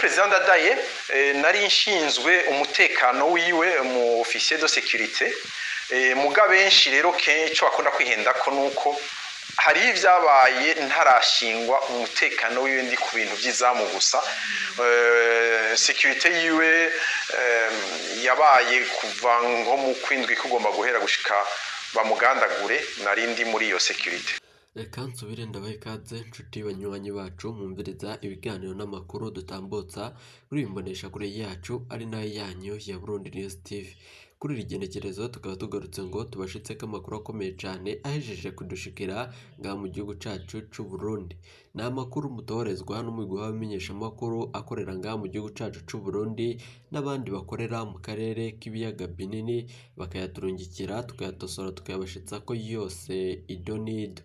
Perezida Ndadaye, nari nshinzwe umutekano wiwe, mu officier de sécurité. Muga benshi rero kenshi bakunda kwihenda ko nuko hari ibyabaye ntarashingwa umutekano wiwe, ndi ku bintu by'izamu gusa. Sécurité yiwe yabaye kuva nko mu kwindwi kugomba guhera gushika bamugandagure, nari ndi muri iyo sécurité. Reka nsubire ndabaha ikaze, nshuti banywanyi bacu mwumviriza ibiganiro n'amakuru dutambutsa kuri iyi mboneshakure yacu, ari nayo yanyu ya Burundi News TV. Kuri iri genekerezo tukaba tugarutse ngo tubashitseko amakuru akomeye cane ahejeje kudushikira ngaha mu gihugu cacu c'u Burundi. Ni amakuru mutoherezwa n'umugwi w'abamenyeshamakuru akorera ngaha mu gihugu cacu c'u Burundi n'abandi bakorera mu karere k'ibiyaga binini, bakayaturungikira tukayatosora, tukayabashitsako yose ido n'ido.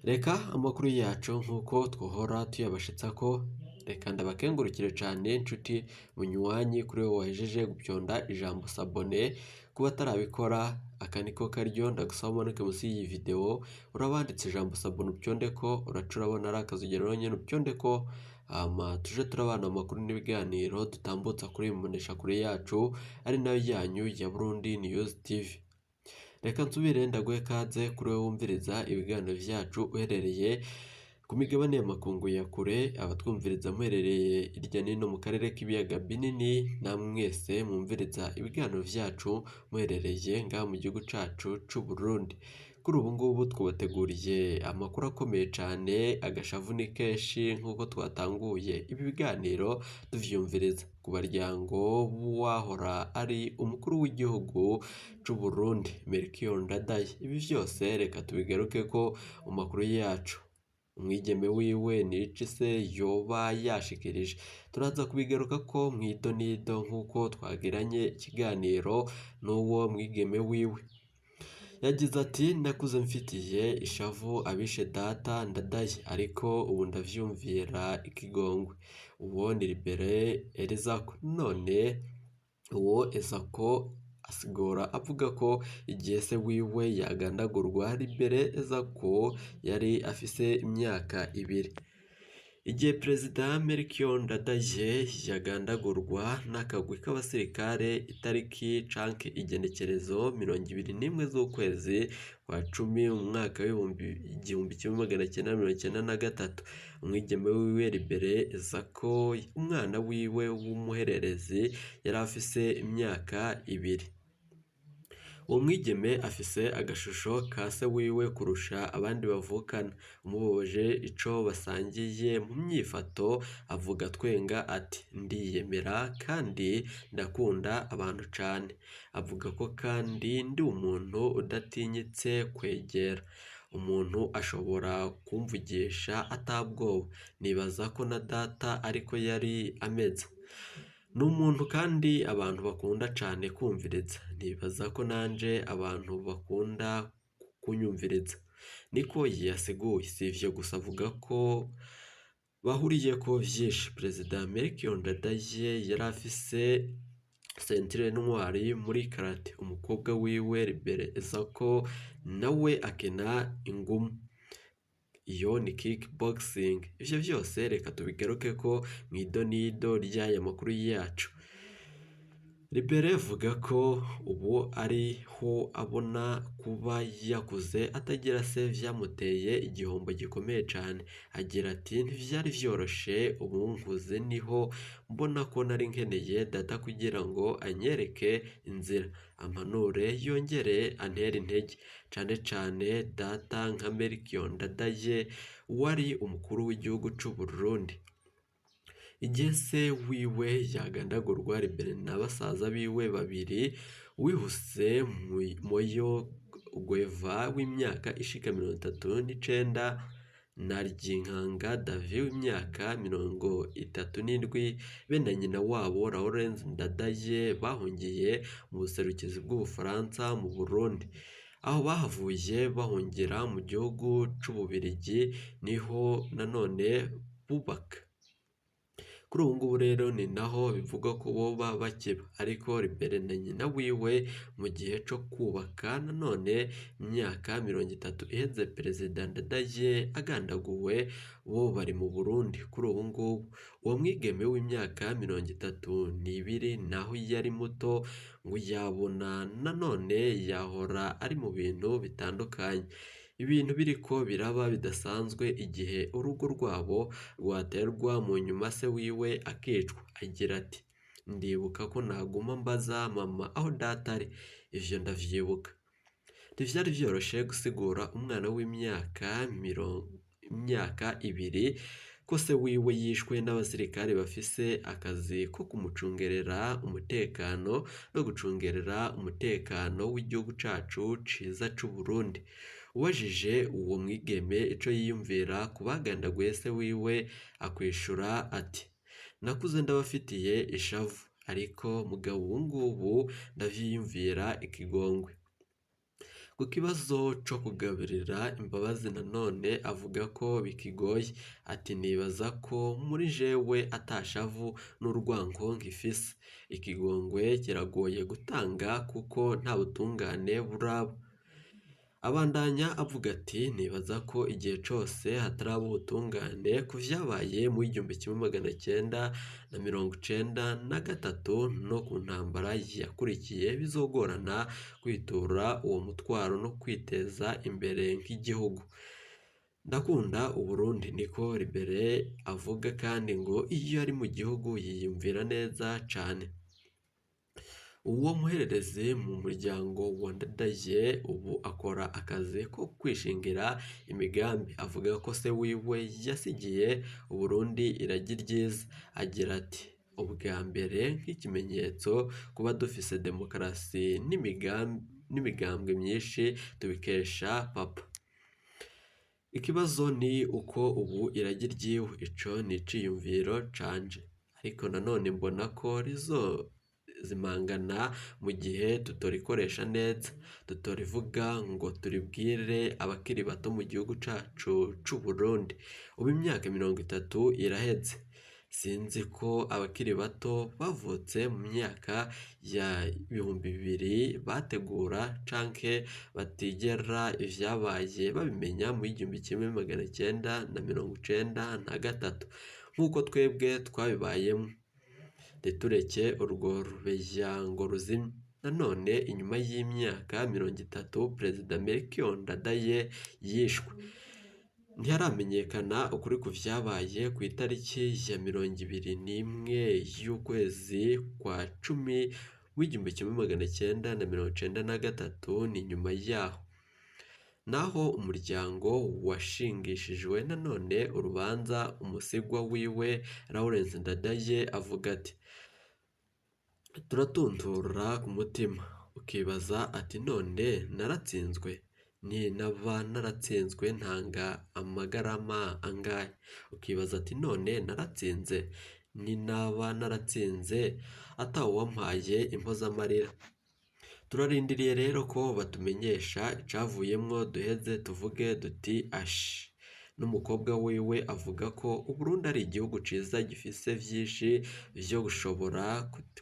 Reka amakuru yacu nk'uko twohora tuyabashitsako, reka ndabakengurukire cane, nshuti munywanyi, kuri wowe wahejeje gupyonda ijambo s'abonner. Kuba atarabikora, aka niko karyo ndagusaba umanuke munsi y'iyi video, urabanditse ijambo s'abonner, upyondeko. Uraca urabona ari akazogera nyene, upyondeko, hama tuje turabana amakuru n'ibiganiro dutambutsa kuri iyi mboneshakure yacu, ari nayo yanyu ya Burundi News TV. Reka nsubire ndaguhe kaze kuri wowe wumviriza ibiganiro vyacu uherereye ku migabane y'amakungu ya kure, abatwumviriza muherereye irya nino mu karere k'ibiyaga binini, namwe mwese mwumviriza ibiganiro vyacu muherereye ngaha mu gihugu cacu c'u Burundi. Kuri ubu ngubu twabateguriye amakuru akomeye cane, agashavu ni kenshi nk'uko twatanguye ibi biganiro tuvyumviriza ku baryango b'uwahora ari umukuru w'igihugu c'u Burundi, Melchior Ndadaye. Ibi vyose reka tubigarukeko mu makuru yacu. Umwigeme wiwe nici se yoba yashikirije? Turaza kubigarukako mw'idonido nk'uko twagiranye ikiganiro n'uwo mwigeme wiwe. Yagize ati: "Nakuze mfitiye ishavu abishe data Ndadaye, ariko ubu ndavyumvira ikigongwe." Uwo ni Libere Elizako. None uwo Ezako asigura avuga ko igihe se wiwe yagandagurwa, Libere Ezako yari afise imyaka 2. Igihe Perezida Melchior Ndadaye yagandagurwa n'akagwi k'abasirikare itariki canke igenekerezo 21 z'ukwezi kwa cumi mu mwaka w'1993, umwigeme wiwe Libere Ezako, umwana wiwe w'umuhererezi, yari afise imyaka 2. Uwo mwigeme afise agashusho ka se wiwe kurusha abandi bavukana. Umubaje ico basangiye mu myifato, avuga twenga ati: "Ndiyemera kandi ndakunda abantu cane." Avuga ko kandi: "Ndi umuntu udatinyitse kwegera. Umuntu ashobora kumvugisha atabwoba. Nibaza ko na data ariko yari ameze. Ni umuntu kandi abantu bakunda cane kumviriza. Nibaza ko nanje abantu bakunda kunyumviriza." Niko yasiguye. Si ivyo gusa, avuga ko bahuriyeko vyinshi. Perezida Melchior Ndadaye yari afise ceinture noire muri karate. Umukobwa wiwe Libere Ezako nawe akina ingumu, iyo ni kickboxing. Ivyo vyose reka tubigarukeko mw'idonido ry'aya makuru yacu. Libere avuga ko ubu ariho abona kuba yakuze atagira se vyamuteye igihombo gikomeye cane. Agira ati: "Ntivyari vyoroshe. Ubu nkuze niho mbona ko nari nkeneye data kugira ngo anyereke inzira, ampanure, yongere antere intege, cane cane data nka Melchior Ndadaye wari umukuru w'igihugu c'u Burundi." Igihe se wiwe yagandagurwa, Libere na basaza biwe babiri, Uwihuse Moyo Gweva w'imyaka ishika 39 na Ryinkanga David w'imyaka 37, be na nyina wabo Laurence Ndadaye, bahungiye mu buserukizi bw'Ubufaransa mu Burundi. Aho bahavuye bahungira mu gihugu c'Ububirigi, niho nanone bubaka. Kuri ubu ngubu rero ni naho bivugwa ko boba bakiba, ariko Libere na nyina wiwe mu gihe co kubaka nanone imyaka 30 iheze Perezida Ndadaye agandaguwe, bo bari mu Burundi kuri ubu ngubu. Uwo mwigeme w'imyaka 32 naho yari muto ngo yabona nanone yahora ari mu bintu bitandukanye. Ibintu biriko biraba bidasanzwe igihe urugo rwabo rwaterwa mu nyuma se wiwe akicwa. Agira ati: "Ndibuka ko naguma mbaza mama aho data ari, ivyo ndavyibuka." Ntivyari vyoroshe gusigura umwana w'imyaka 2 ko se wiwe yishwe n'abasirikare bafise akazi ko kumucungerera umutekano no gucungerera umutekano w'igihugu cacu ciza c'Uburundi. Ubajije uwo mwigeme ico yiyumvira ku bagandaguye se wiwe, akwishura ati: "Nakuze ndabafitiye ishavu, ariko mugabo ubu ngubu ndavyiyumvira ikigongwe." Ku kibazo co kugabirira imbabazi nanone avuga ko bikigoye, ati: "Nibaza ko muri jewe ata shavu n'urwanko nkifise. Ikigongwe kiragoye gutanga kuko nta butungane buraba." Abandanya avuga ati: "Nibaza ko igihe cose hataraba ubutungane ku vyabaye mu 1993 no ku ntambara yakurikiye, bizogorana kwitura uwo mutwaro no kwiteza imbere nk'igihugu. Ndakunda Uburundi," niko Libere avuga, kandi ngo iyo ari mu gihugu yiyumvira neza cane. Uwo muhererezi mu muryango wa Ndadaye ubu akora akazi ko kwishingira imigambi, avuga ko se wiwe yasigiye Uburundi iragi ryiza. Agira ati: "Ubwa mbere nk'ikimenyetso kuba dufise demokarasi n'imigambwe myinshi tubikesha papa. Ikibazo ni uko ubu iragi ryiwe, ico ni iciyumviro canje, ariko nanone mbona ko rizozimangana mu gihe tutorikoresha neza, tutorivuga ngo turibwire abakiri bato mu gihugu cacu c'Uburundi. Ubu imyaka 30 iraheze, sinzi ko abakiri bato bavutse mu myaka ya 2000 bategura canke batigera ivyabaye babimenya mu 1993 nk'uko twebwe twabibayemwo. Ntitureke urwo rubeya ngo ruzime." Nanone inyuma y'imyaka 30 Perezida Melchior Ndadaye yishwe, ntiharamenyekana ukuri ku vyabaye ku itariki ya 21 y'ukwezi kwa cumi w'1993. Ni nyuma yaho naho umuryango washingishijwe nanone urubanza umusigwa wiwe Lawrence Ndadaye avuga ati: "Turatuntura ku mutima, ukibaza ati none naratsinzwe? Ninaba naratsinzwe ntanga amagarama angahe? Ukibaza ati none naratsinze? Ninaba naratsinze atawuwampaye impozamarira." Turarindiriye rero ko batumenyesha icavuyemwo duheze tuvuge duti ashi. N'umukobwa wiwe avuga ko Uburundi ari igihugu ciza gifise vyinshi vyo gushobora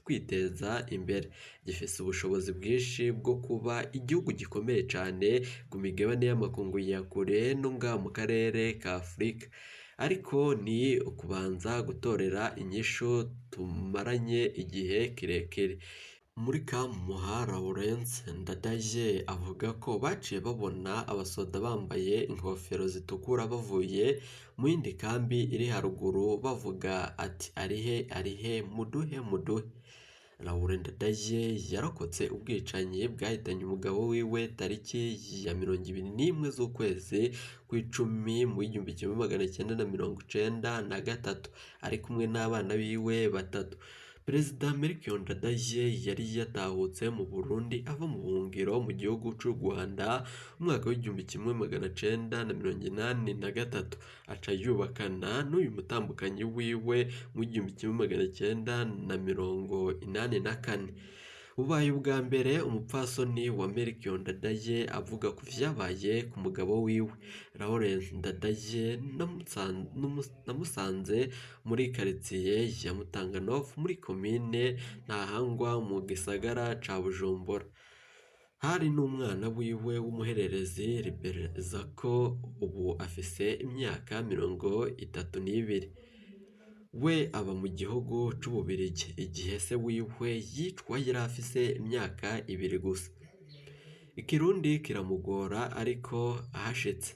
kwiteza imbere, gifise ubushobozi bwinshi bwo kuba igihugu gikomeye cane ku migabane y'amakungu ya kure no ngaha mu karere ka Afurika, ariko ni ukubanza gutorera inyishu tumaranye igihe kirekire. Muri Kamuha Lawrence Ndadaye avuga ko baciye babona abasoda bambaye inkofero zitukura bavuye mu yindi kambi iri haruguru bavuga ati: "Arihe, arihe, muduhe, muduhe." Laurent Ndadaye yarokotse ubwicanyi bwahitanye umugabo wiwe tariki ya 21 z'ukwezi kw'icumi mu 1993 ari kumwe n'abana biwe batatu. Perezida Melchior Ndadaye yari yatahutse mu Burundi ava mu buhungiro mu gihugu c'u Rwanda mu mwaka w'1983, aca yubakana n'uyu mutambukanyi wiwe mu 1984. Bubaye ubwa mbere umupfasoni wa Melchior Ndadaye avuga ku vyabaye ku mugabo wiwe. Laurent Ndadaye namusanze muri karitsiye ya Mutanganof muri komine Ntahangwa mu gisagara ca Bujumbura. Hari n'umwana wiwe w'umuhererezi Liberezako ubu afise imyaka 32. We aba mu gihugu c'Ububirigi. Igihe se wiwe yicwa yari afise imyaka 2 gusa. Ikirundi kiramugora ariko ahashitse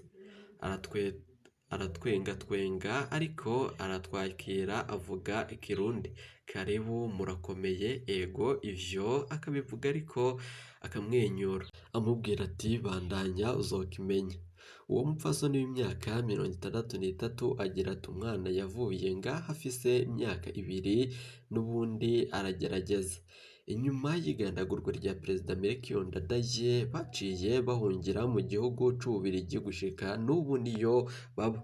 aratwengatwenga ariko aratwakira avuga ikirundi. Karibu murakomeye, ego ivyo akabivuga ariko akamwenyura. Amubwira ati bandanya uzokimenya. Uwo mupfasoni w'imyaka 63 agira ati umwana yavuye ngaha afise imyaka 2 n'ubundi aragerageza. Inyuma y'igandagurwa rya Perezida Melchior Ndadaye baciye bahungira mu gihugu c'Ububirigi gushika n'ubu niyo baba.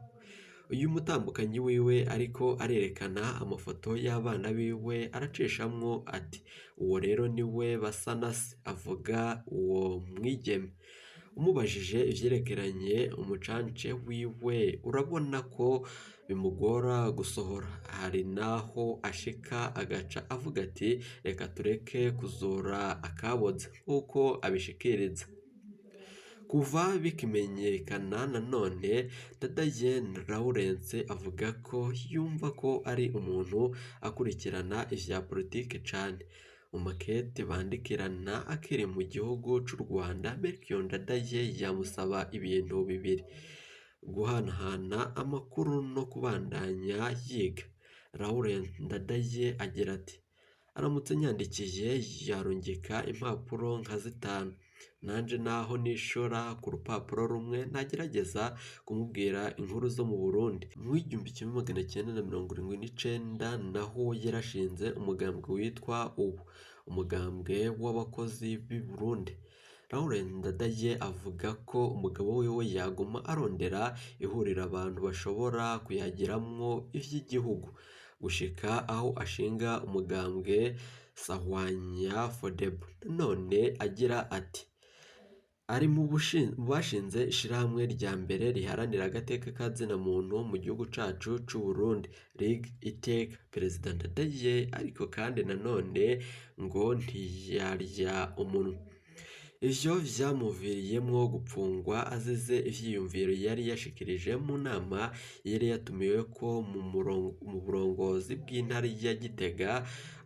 Uyu mutambukanyi wiwe ariko arerekana amafoto y'abana biwe aracishamwo ati uwo rero niwe basa na se, avuga uwo mwigeme. Umubajije ivyerekeranye umucance wiwe urabona ko bimugora gusohora, hari naho ashika agaca avuga ati reka tureke kuzura akaboze nk'uko abishikiriza. Kuva bikimenyekana nanone Ndadaye Laurence avuga ko yumva ko ari umuntu akurikirana ivya politike cane. Mu makete bandikirana akiri mu gihugu c'u Rwanda, Melchior Ndadaye yamusaba ibintu bibiri: guhanahana amakuru no kubandanya yiga. Laurent Ndadaye agira ati aramutse nyandikiye yarungika impapuro nka 5, nanje naho nishora ku rupapuro rumwe ntagerageza kumubwira inkuru zo mu Burundi. Mu 1979 naho yarashinze umugambwe witwa ubu, umugambwe w'abakozi b'i Burundi. Laurent Ndadaye avuga ko umugabo wiwe yaguma arondera ihuriro abantu bashobora kuyagiramwo ivy'igihugu, gushika aho ashinga umugambwe Sahwanya Fodebu. None agira ati ari mu bashinze ishirahamwe rya mbere riharanira agateka ka zina muntu mu gihugu cacu c'u Burundi, Ligue Iteka. Perezida Ndadaye ariko kandi nanone ngo ntiyarya umunwa. Ivyo vyamuviriyemwo gupfungwa azize ivyiyumviro yari yashikirije mu nama yari yatumiweko mu burongozi bw'intara ya Gitega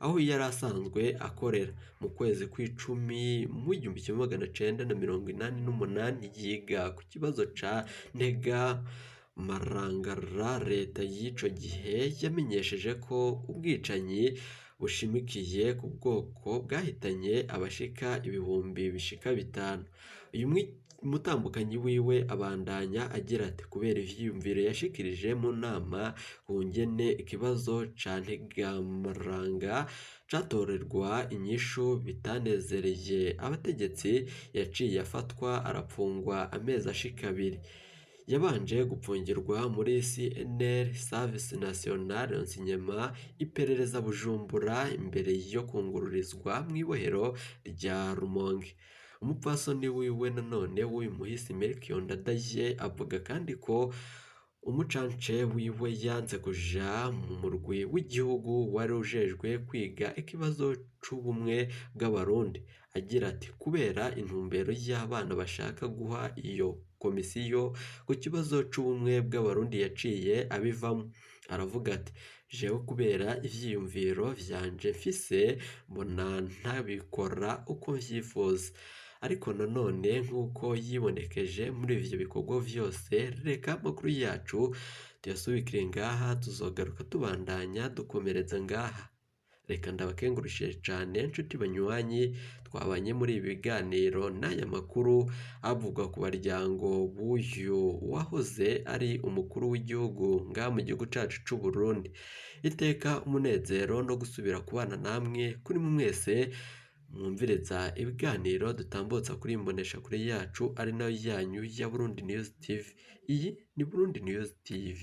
aho yari asanzwe akorera. Mu kwezi kw'icumi mu 1988 yiga ku kibazo ca Ntega Marangara, leta y'ico gihe yamenyesheje ko ubwicanyi bushimikiye ku bwoko bwahitanye abashika ibihumbi bishika 5. Uyu mutambukanyi wiwe abandanya agira ati kubera ivyiyumviro yashikirije mu nama ku ngene ikibazo ca Ntegamaranga catorerwa inyishu bitanezereye abategetsi, yaciye afatwa arapfungwa amezi ashika 2. Yabanje gupfungirwa muri CNR Service National Renseignement iperereza Bujumbura imbere yo kungururizwa mw'ibohero rya Rumonge. Umupfasoni wiwe nanone w'uyu muhisi Melchior Ndadaye avuga kandi ko umucance wiwe yanze kuja mu murwi w'igihugu wari ujejwe kwiga ikibazo c'ubumwe bw'Abarundi. Agira ati kubera intumbero y'abana bashaka guha iyo komisiyo ku kibazo c'ubumwe bw'Abarundi yaciye abivamo. Aravuga ati jewe kubera ivyiyumviro vyanje mfise mbona ntabikora uko vyifuza. Ariko nanone nk'uko yibonekeje muri ivyo bikorwa vyose, reka amakuru yacu tuyasubikire ngaha, tuzogaruka tubandanya dukomereza ngaha. Reka ndabakengurukire cane nshuti banywanyi twabanye muri ibi biganiro n'aya makuru avugwa ku baryango b'uyu wahoze ari umukuru w'igihugu ngaha mu gihugu cacu c'u Burundi. Iteka umunezero no gusubira kubana namwe kuri mwese mwumviriza ibiganiro dutambutsa kuri imbonesha kure yacu ari nayo yanyu ya Burundi News TV. Iyi ni Burundi News TV.